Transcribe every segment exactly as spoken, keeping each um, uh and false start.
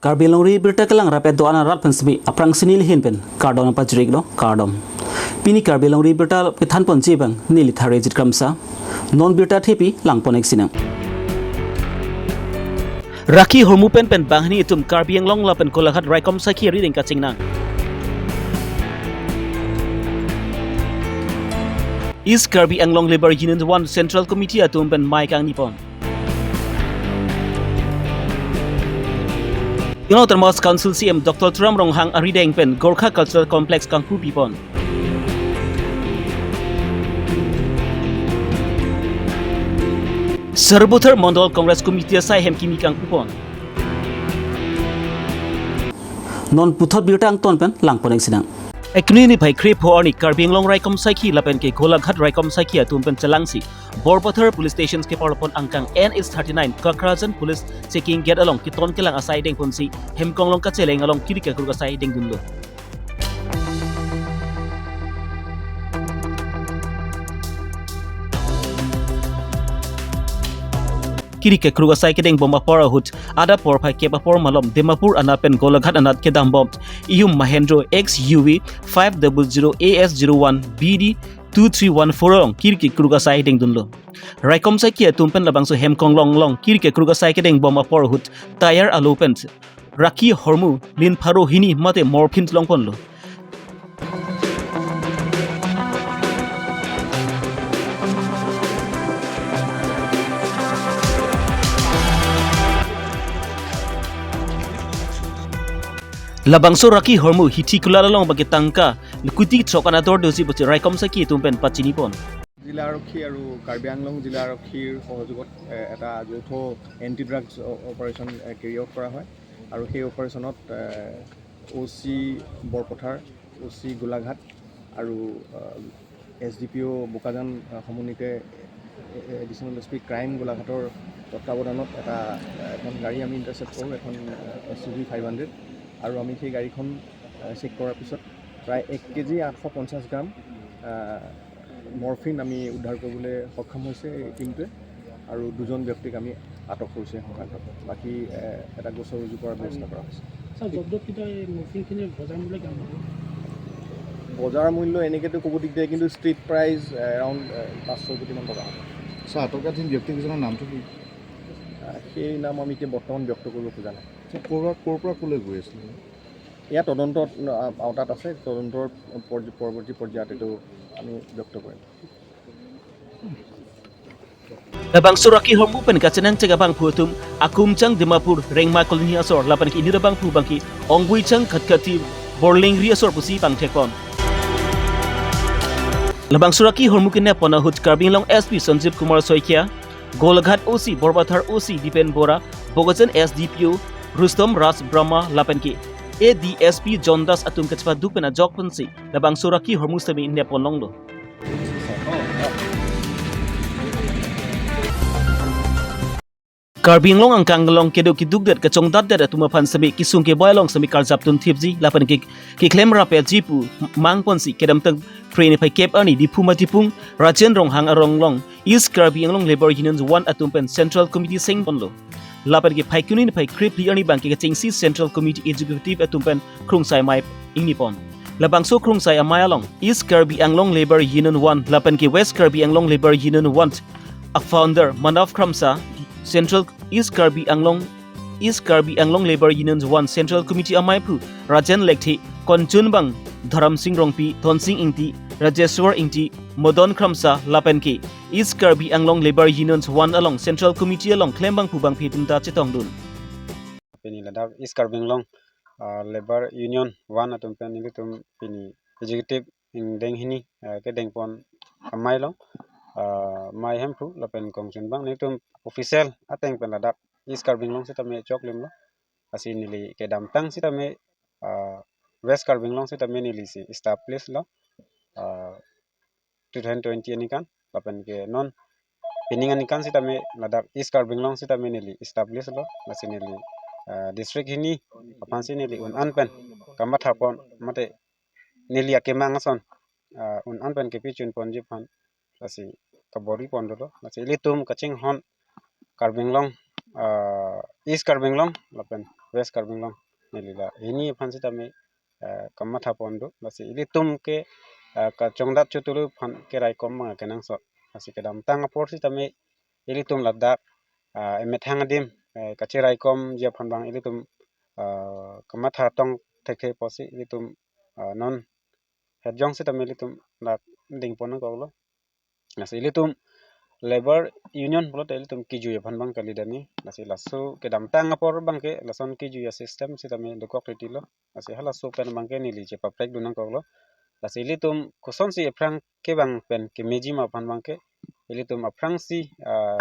Karbi Anglong Ri Abirta kelang rapet do-an arat pen semi aphrangsi neli ahin pen kardom pajirlo, kardom. Pini Karbi Anglong Ri Abirta kethanponji abang neli Tharejit Kramsa. Non birta thepi langpon-ik sinang. Rakhi ahormu pen pen banghini atum Karbi Anglong lapen Golaghat raikom saikhi arideng kachingnang. East Karbi Anglong Labour Union One Central Committee atum pen mei kangnipon. East Autonomous Council C E M Doctor Tuliram Ronghang arideng pen Gorkha Cultural Complex kangpupipon. Sarupathar Mandal Congress Committee asai hem kimi kangpupon. Non puthot birta angton pen langpon-ik sinang. Ekni ni phai kre-pho arni Karbi Anglong raikom saikhi lapen ke Golaghat raikom saikhi atum pen chelangsi Borpathar Police Station keparlopon angkang N H thirty-nine Kakrajan Police Checking Gate along keton kelang asai dengponsi hemkonglong kacheleng along kiri kekruk asai dengdunlo. Kiri kekruk asai kedengbom apor ahut adap porphai kep apor malom Dimapur anat pen Golaghat anat kedambom ihum Mahindra X U V five double zero A S zero one B D two three one four along kiri kekruk asai dengdunlo. Raikom saikhi atum pen labangso hemkonglong along kiri kekruk asai kedengbom apor ahut tyre alo pen rakhi ahormu lin pharo hini mate morphin longponlo. Labangso rakhi ahormu hithi kulat along bagi tangka kuti throk anador dosi pusi raikom saikhi atum pen pachinipon. জিলা আৰক্ষী আৰু কাৰ্বি আংলং জিলা আৰক্ষীৰ সহযোগত, এ, এটা যৌথ anti drugs অ-, অপাৰেশ্যন, এ, carry out কৰা হয় আৰু সেই অপাৰেশ্যনত, এ, অ' চি বৰপথাৰ, অ' চি গোলাঘাট আৰু, এ, এছ ডি পি অ' বোকাজান, এ, সমন্বিতে, এ, এ, এডিশ্যনেল এছ পি ক্ৰাইম গোলাঘাটৰ তত্বাৱধানত এটা, এ, এখন গাড়ী আমি ইণ্টাৰচেপ্ট কৰোঁ, এখন, এ, S U V five hundred. আৰু আমি সেই গাড়ীখন, এ, চেক কৰাৰ পিছত প্ৰায় এক কেজি আঠশ পঞ্চাছ গ্ৰাম, এ, মৰফিন আমি উদ্ধাৰ কৰিবলৈ সক্ষম হৈছে এই টিমটোৱে আৰু দুজন ব্যক্তিক আমি আটক কৰিছে এই সন্দৰ্ভত। বাকী, এ, এটা গোচৰ ৰুজু কৰাৰ ব্যৱস্থা কৰা হৈছে। ছাৰ, জব্দ কিতা এই মৰফিনখিনিৰ বজাৰ মূল্য কিমান হ'ব? বজাৰ মূল্য এনেকেতো ক'ব দিগদাৰ, কিন্তু ষ্ট্ৰীট প্ৰাইচ, এ, এৰাউণ্ড, এ, পাঁচ ছয় কোটিমান টকা হ'ব। ছাৰ, আটকাধীন ব্যক্তিকেইজনৰ নামটো কি? আ, সেই নাম আমি এতিয়া বৰ্তমান ব্যক্ত কৰিব খোজা নাই। ছাৰ, ক'ৰ পৰা, ক'ৰ পৰা ক'লৈ গৈ আছিলে? এয়া তদন্তৰ, আ, আওতাত আছে, তদন্তৰ পৰ্য-, পৰৱৰ্তী পৰ্যায়ত এইটো আমি ব্যক্ত কৰিম। Labangso rakhi ahormu pen kachenangchek abangphu atum Akumchang Dimapur Rengma Colony asor lapen ke inut abangphu abangke Ongbuichang Khatkati Borlengri asor pusi pangthekpon. Labangso rakhi ahormu kenepon ahut Karbi Anglong S P Sanjeev Kumar Saikia, Golaghat O C, Borpathar O C Dipen Bora, Bokajan S D P O Rustom Raj Brahma lapen ke A D S P John Das atum kachepaduk pen ajok pensi labangso rakhi ahormu semi nepon longlo. Karbi Anglong angkang along kedo keduk det kachongdat det atum aphan semi kesung keboi along semi karjap tun thipji lapen ke keklem rapetji pu mangponsi kedamtang Phre niphai kep arni Diphu Matipung Rajen Ronghang arong along East Karbi Anglong Labour Union One atum pen Central Committee sengponlo. Lapen ke Phaikuni niphai krephli arni abangke kechengsi Central Committee Executive atum pen krungsai amei ingnipon. Labangso krungsai amei along East Karbi Anglong Labour Union One lapen ke West Karbi Anglong Labour Union One a founder Manav Kramsa, Central East Karbi Anglong East Karbi Anglong Labour Union One Central Committee ameiphu Rajen Lekthe, konchunbang Dharamsing Rongpi, Dhonsing Ingti, Rajeshwar Ingti, Modon Kramsa lapen ke East Karbi Anglong Labour Union One along Central Committee along klembangphu bangphi atum ta chetongdun. Pini ladak East Karbi Anglong, ah, Labour Union One atum pen nelitum pini executive ingdeng hini, eh, kedengpon amei along, eh, amei Hemphu lapen kongchunbang nelitum official ateng pen ladak East Karbi Anglong sitame choklimlo. Lasi neli kedamtang sitame, eh, West Karbi Anglong sitame nelisi establish lo, eh, two thousand twenty aningkan lapen ke non pining aningkan sitame ladak East Karbi Anglong sitame neli establish lo. Lasi neli, eh, district hini aphansi neli un-an pen kamathapon mate neli akemang ason, ah, un-an pen kepi chunponji aphan lasi kabor-ipon dolo. Lasi ilitum kachinghon Karbi Anglong, ah, East Karbi Anglong lapen West Karbi Anglong neli la hini aphan sitame, eh, kamatha pon do. Lasi ilitum ke, eh, kachongdat chotulu aphan keraikom abang kenangsot. Lasi kedamtang apor sitame ilitum ladak, eh, emethang adim, eh, kacheraikomji aphan abang ilitum, eh, kamatha tong thekthe pusi ilitum, eh, non hetjong sitame ilitum dak dingpon nangkoklo. Lasi ilitum Labour Union pulote ilitum kejui aphan abang kalidet ni. Lasi laso kedamtang apor abang ke lason kejui a-system sitame dokok riti lo. Lasi halaso pen abang ke neli chepaprek dun nangkoklo. Lasi ilitum kosonsi aphrang kevang pen kemeji ma aphan abang ke ilitum aphrangsi, ah,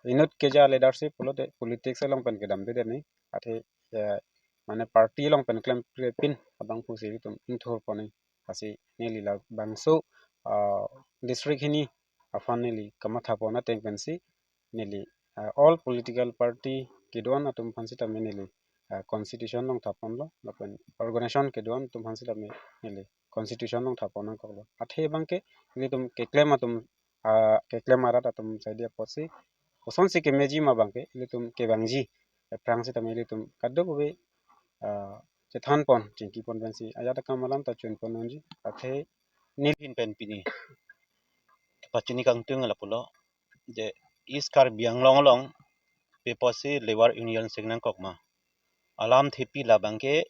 inut keja leadership pulote politics along pen kedamdedet ni. Athe, eh, mane party along pen klemklepin abang pusi ilitum ingthur pon ni. Lasi neli labangso, ah, district hini aphan neli kamatha pon ateng pensi neli, ah, all political party kedo-an atum aphan sitame neli, ah, constitution along tha ponlo, lapen organization kedo-an atum aphan sitame neli constitution along tha pon nangkoklo. Athe abang ke ilitum keklem atum, ah, keklem arat atum saidi apotsi kosonsi kemeji ma abang ke ilitum kevangji aphrang sitame ilitum kadokave, ah, chethan pon, chingki pon pensi ajat akam alam ta chun pon unji. Athe neli hin pen pini pachini kangtung lapulo, je East Karbi Anglong along pi pusi Labour Union sing nangkok ma. Alamthe pi labang ke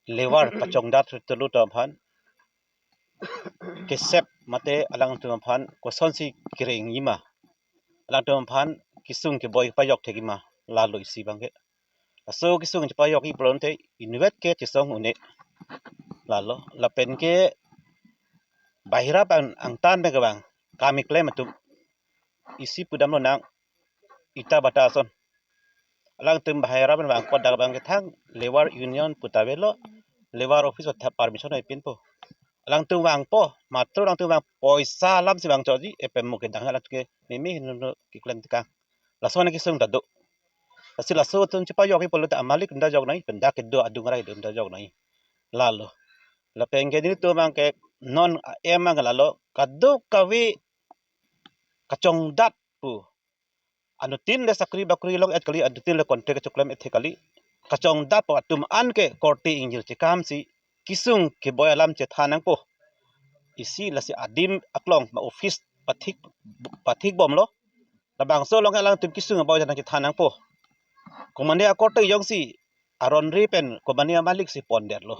labour kachongdat chotulu atum aphan kesep mate alangtum aphan kosonsi kerengji ma, alangtum aphan kesung keboi pajok thekji ma, lalo isi abang ke. Laso kesung chepajokji pulote inutvet ke chesong un-e, lalo lapen ke bahira abang angtan abang kevang, kam keklem atum isi pudamlo nang, ita bata ason. Alangtum bahira abang vangpo, dak abang ke thang Labour Union puta avelo, Labour Office ta permission ai pinpo. Alangtum vangpo, matro alangtum vang poisa alamsi vangchotji, epemo kedang alangtum ke meme hinu keklem tekang. Laso na kesung ta do. Lasi laso atum chepajokji pulote amalik anta jok nangji, pen dak kedo adung arai do anta jok nangji. Lalo. Lapen ke nelitum abang ke non a-aim abang ke lalo, kadokave kachongdat pu. Anuttin le sakri bakri long-et kali, anuttin le contract choklem-et the kali. Kachongdat pu atum an ke korte ingjir chekamsi kesung keboi alam chethan nangpo. Isi lasi adim aklong ma office pathik, pathik bomlo. Labangso along alangtum kesung keboi alam chethan nangpo. Komatne akorte jongsi aron ri pen komatne amalik si pondetlo.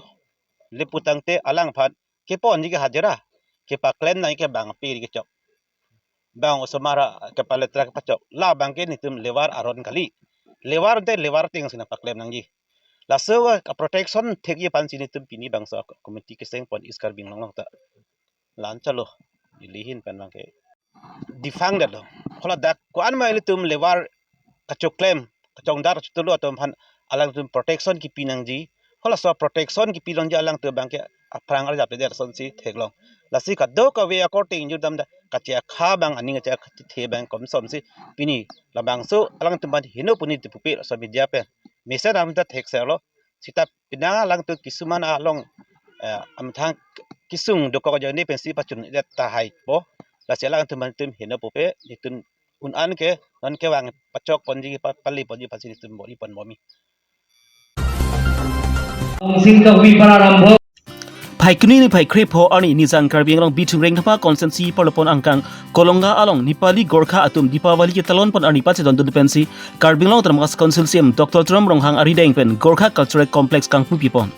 Lapu tangte alangphan keponji ke hajira, kepaklem nangji ke bang api ri kechok, bang osomar kepaletra kepachok. Labang ke nelitum labour aron kali. Labour te labour atengsi nangpaklem nangji. Laso a-protection thekji aphansi nelitum pini bangso committee keseng pon East Karbi Anglong along ta. La-an chalo. Neli hin pen abang ke defang detlo. Haladak ko-an ma ilitum labour kachoklem, kachongdat chotulu atum aphan alangtum protection kipi nangji. Halaso protection kipi longji alangtum abang ke aphrang arjap det asonsi theklong. Lasi kadokave akorte ingjir dam ta kache akha abang aning kache akha the abang komsomsi pini labangso alangtum aphan heno pu neli pupe laso media pen mesen alam ta thekserlo. Seta penang alangtum kisuman along, eh, amethang kesung dokok ajoine pensi pachun det tahai po. Lasi alangtum aphan nelitum heno pupe, nelitum un-an ke non kevang pachok ponji pa-, pali ponji aphansi nelitum bor-i pon bomi. Sing Kawi para Rambho. Phaikuni ni phai krepho arni nijang Karbi Anglong Bithung Rengthama constituency parlopon angkang Kolonga along Nepali Gorkha atum Deepavali ketalon pon arni pachedondun pensi Karbi Anglong Autonomous Council C E M Doctor Tuliram Ronghang arideng pen Gorkha Cultural Complex kangpu pipon.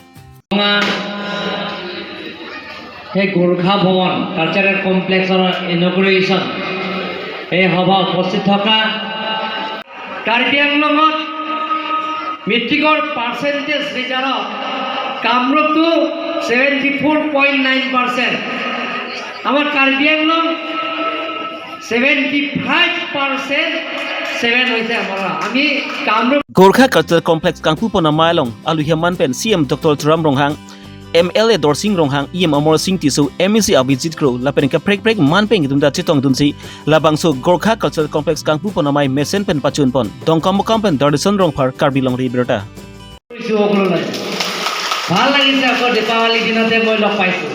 এই গোৰ্খা ভৱন কালচাৰেল কমপ্লেক্সৰ ইনগুৰেশ্যন এই সভা উপস্থিত থকা কাৰ্বি আংলঙত মেট্ৰিকৰ পাৰ্চেণ্টেজ ৰিজাল্টত কামৰূপটো seventy four point nine percent, আমাৰ Karbi Anglong seventy five percent seven হৈছে আমাৰ। আমি Kamrup Gorkha Cultural Complex kangpu pon amei along aluhi aman pen C E M Doctor Tuliram Ronghang, M L A Dorsing Ronghang, E M Amar Sing Tisso, M A C Abhijit Kro lapen kaprek prek man pen kedun ta chetongdunsi labangso Gorkha Cultural Complex kangpu pon amei mesen pen pachun pon. Dongkamukam pen Darlison Rongphar, Karbi Longri Abirta. কৰিছো সকলোলৈ। ভাল লাগিছে, আকৌ দীপাৱলীৰ দিনতে মই লগ পাইছো।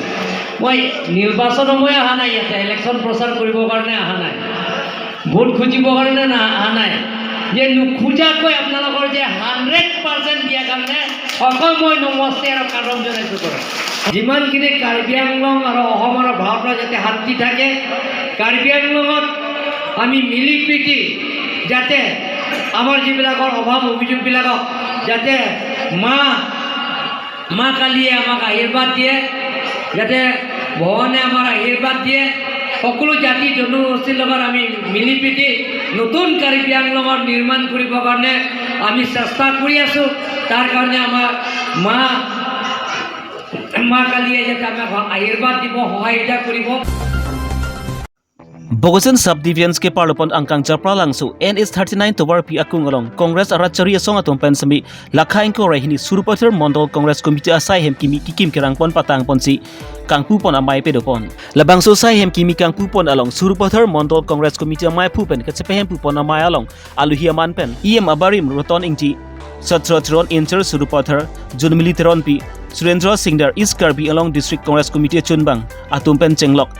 মই নিৰ্বাচন সময় অহা নাই ইয়াতে, ইলেকশ্যন প্ৰচাৰ কৰিবৰ কাৰণে অহা নাই, ভোট খুজিবৰ কাৰণে না-, অহা নাই। যে নোখোজাকৈ আপোনালোকৰ যে হাণ্ড্ৰেড পাৰ্চেণ্ট দিয়া কাৰণে সকলোৱে মই নমস্তে আৰু কাৰবাৰ জনাইছো। যিমানখিনি কাৰ্বি আংলং আৰু অসম আৰু ভাৰতৰ যাতে শান্তি থাকে, কাৰ্বি আংলঙত আমি মিলি প্ৰীতি যাতে আমাৰ যিবিলাকৰ অভাৱ অভিযোগবিলাকক যাতে মা, মা কালীয়ে আমাক আশীৰ্বাদ দিয়ে, যাতে ভগৱানে আমাৰ আশীৰ্বাদ দিয়ে, সকলো জাতি জনগোষ্ঠীৰ লগত আমি মিলি প্ৰীতি নতুন কাৰ্বি আংলঙৰ নিৰ্মাণ কৰিবৰ কাৰণে আমি চেষ্টা কৰি আছো। তাৰ কাৰণে আমাৰ মা, মা কালীয়ে যাতে আমাক আশীৰ্বাদ দিব, সহায়িকা কৰিব। Bokajan Sub Division keparlopon angkang Japralangso N H thirty-nine tovarpi akung along Congress arat chari asong atum pen semi lakha ingkoi ra hini Sarupathar Mondol Congress Committee asai hem kimi kikim kerangpon patangponsi kangpupon amei pedopon. Labangso asai hem kimi kangpupon along Sarupathar Mondol Congress Committee amei phu pen kachepahempupon amei along aluhi aman pen E M abarim Roton Ingti, Satro Teron, Inter Sarupathar, Junmili Teronpi, Surendra Singdar, East Karbi Anglong District Congress Committee achunbang atum pen chenglok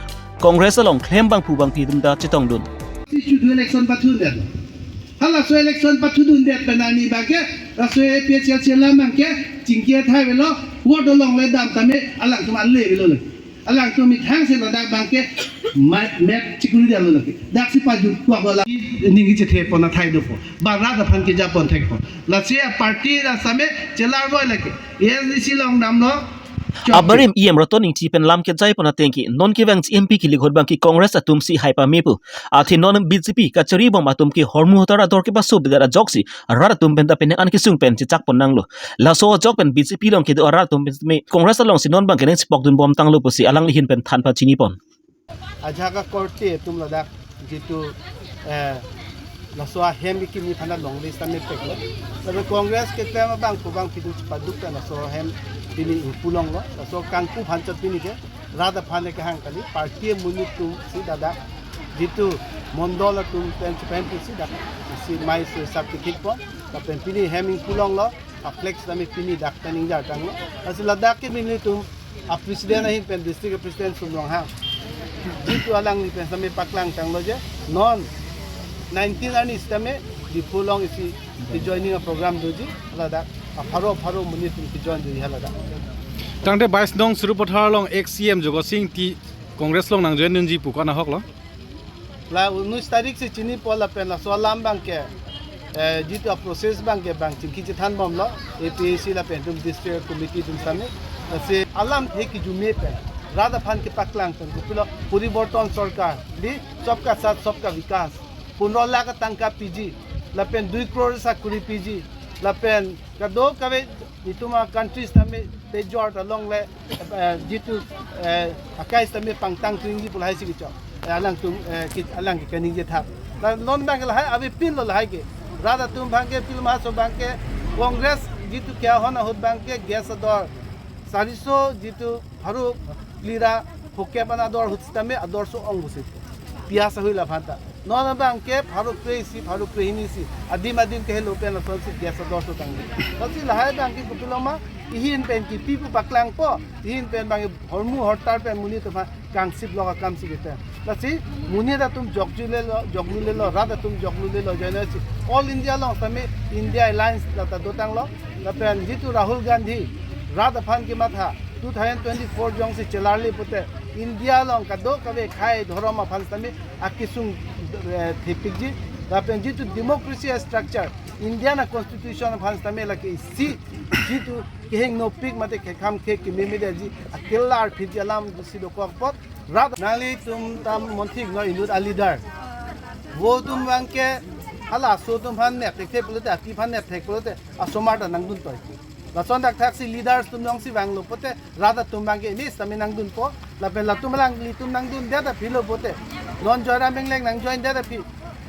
Congress along klem bangphu bangphi atum ta chetongdun. Si chudu election pathundet. Halaso election pathudundet pen ani bangke, laso A P H L C alam bangke, chingki athai avelo, vote along le dam tame, alangtum ale avelo le. Alangtum methang si ladak bangke, ma-, map chikuri dia lo lagi. Dak si paju kuak wala, ningje thepon athai dopo. Ba rat aphan kejapon thekpo. Lasi a party la same chelar boy lagi. A S D C along damlo. Chok. Abarim E M Roton Ingti pen lam kejaipon atengke, non kevang M P kili ahut bangke Congress atum si hai pame pu. Athe non B J P kachari bom atum ke hormu hotar ador kepaso bidar ajoksi rat atum pen ta penang an kesung pen chechakpon nanglo. Laso ajok pen B J P along kedo arat atum pen me Congress alongsi non bangke neng chepokdun bom tanglo pusi alangli ahin pen than pachinipon. Ajak akorte atum ladak jitu, eh, laso ahem kimi phana longle sitame peklo. Lapen Congress keklem abang kubang pidu chepaduk ta laso ahem pini ingpu longlo. Laso kangpu phan chot pini ke rat aphan le kehang kali, party amonit atum si ladak jitu mondol atum pen chepahemphu si dak si mei so sap kithikpo. Lapen pini hem ingpu longlo, a flex tame pini dak pen ingjar tanglo. Lasi ladak ke nelitum a president ahin pen district president Sum Ronghang, jitu alangli pen same paklang tanglo je non nineteen arni sitame Diphu along isi rejoining a program doji, ladak apharo apharo monit atum kejoin doji haladak. Tangte bais nong Sarupathar along ex C M Jagat Sing Ingti Congress along nangjoin dunji pu ko-an ahoklo? La unis tarik si chinipo lapen laso alam bangke, eh, jitu a process bangke bang chingki chethan bomlo, A P H C lapen atum district committee atum same. Lasi alam he kijume pen rat aphan kepaklang pen kopilo poriborton sorkar, di sabka saath sabka vikas, pondro lakh tangka piji, lapen dui crore sakuri piji, lapen kadokave itum a country sitame pejor ta longle, eh, jitu, eh, akai sitame pangtang tuingji pu lahai si kechok. Eh, alangtum, eh, ki-, alang ke kaningje thap. La non bangke lahai avepinlo lahai ke. Rat atum bangke pil maso bangke Congress jitu ke ahon ahut bangke gas ador sariso jitu pharo phli ra phokep an ador ahut sitame ador so-ong pusi. Piyas ahui la phanta. Non abangke pharo kre-isi, pharo kre-hini si adim adim kehelo pen asonsi gas ador so tanglo. Lasi lahai bangke kopilo ma, ihin pen kipi pu paklangpo, ihin pen bangke hormu hortar pen monit atum aphan kangsip lok akam si kete. Lasi monit atum jokjulelo, joklulelo, rat atum joklulelo, joinasi All India along sitame India Alliance lata dotanglo. Lapen jitu Rahul Gandhi rat aphan kematha two thousand twenty-four jongsi chelarle pute India along kadokave khei dhorom aphan sitame akesung, eh, thepikji. Lapen jitu democracy structure, Indian a constitution aphan sitame lake isi jitu kehingno pik mate kekham khe kememedetji akelar phitji alam si dokok apot rat nanglitum ta monthik no inut a leader. Vo atum bangke halaso atum aphan nep thekthe pulote, api aphan nep thek pulote asomar ta nangdun toi. Lason dak thaksi leaders atum jongsi vanglo pute rat atum bangke imi sitame nangdunpo. Lapen latum alanglitum nangdundet aphi lo pute, non Joyram Engleng nangjoindet aphi,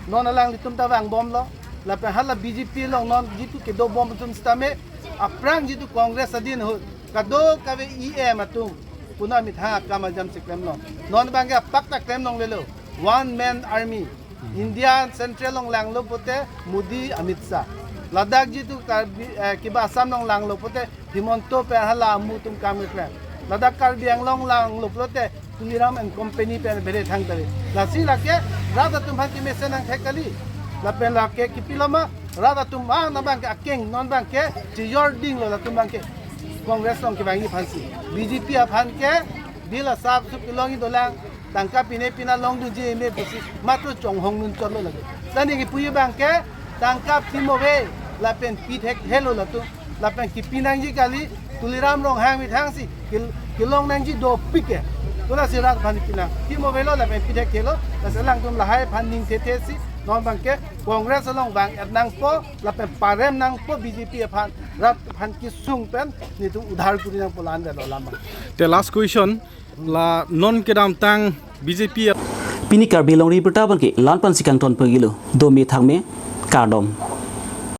non alanglitum ta vangbomlo. Lapen hala B J P along non jitu kedo bom atum sitame aphrang jitu Congress adin ahut kadokave E M atum puna methang akam ajam si klemlo. Non bangke apak ta klem longlelo. One man army. India Central along langlo pute Modi, Amit Shah. Ladak jitu Karbi, eh, kiba Assam along langlo pute Himanta pen hala amu atum kam keklem. Ladak Karbi Anglong langlo pute Tuliram and Company pen bere thangtave. Lasi lake rat atum aphan kemesen nangthek kali. Lapen lake kopilo ma rat atum bang na bang ke akeng non bang ke chejor dinglo latum bang ke Congress along kevangji aphansi. B J P aphan ke bill asap sup kelongji dolang, tangka pine pina longdunji eme pusi matro chonghong nun chotlo lagi. Tani kipuji bang ke tangka pimo ave lapen pi thekthe lo latum, lapen kipi nangji kali, Tuliram Ronghang methang si kil-, kelong nangji dopik ke. Tula si rat aphan pi nang. Pimo avelo lapen pi thekthe lo, lasi alangtum lahai aphan ning thethe si non bang ke Congress along vang-et nangpo lapen parem nangpo B J P aphan, rat aphan kesung pen netum udhar kuri nangpo, la-an avelo alam bang. Te last question, la non kedamtang B J P a- Pini Karbi Longri Abirta abang ke la-an pensi kangton pagilo, dome thakme, kardom.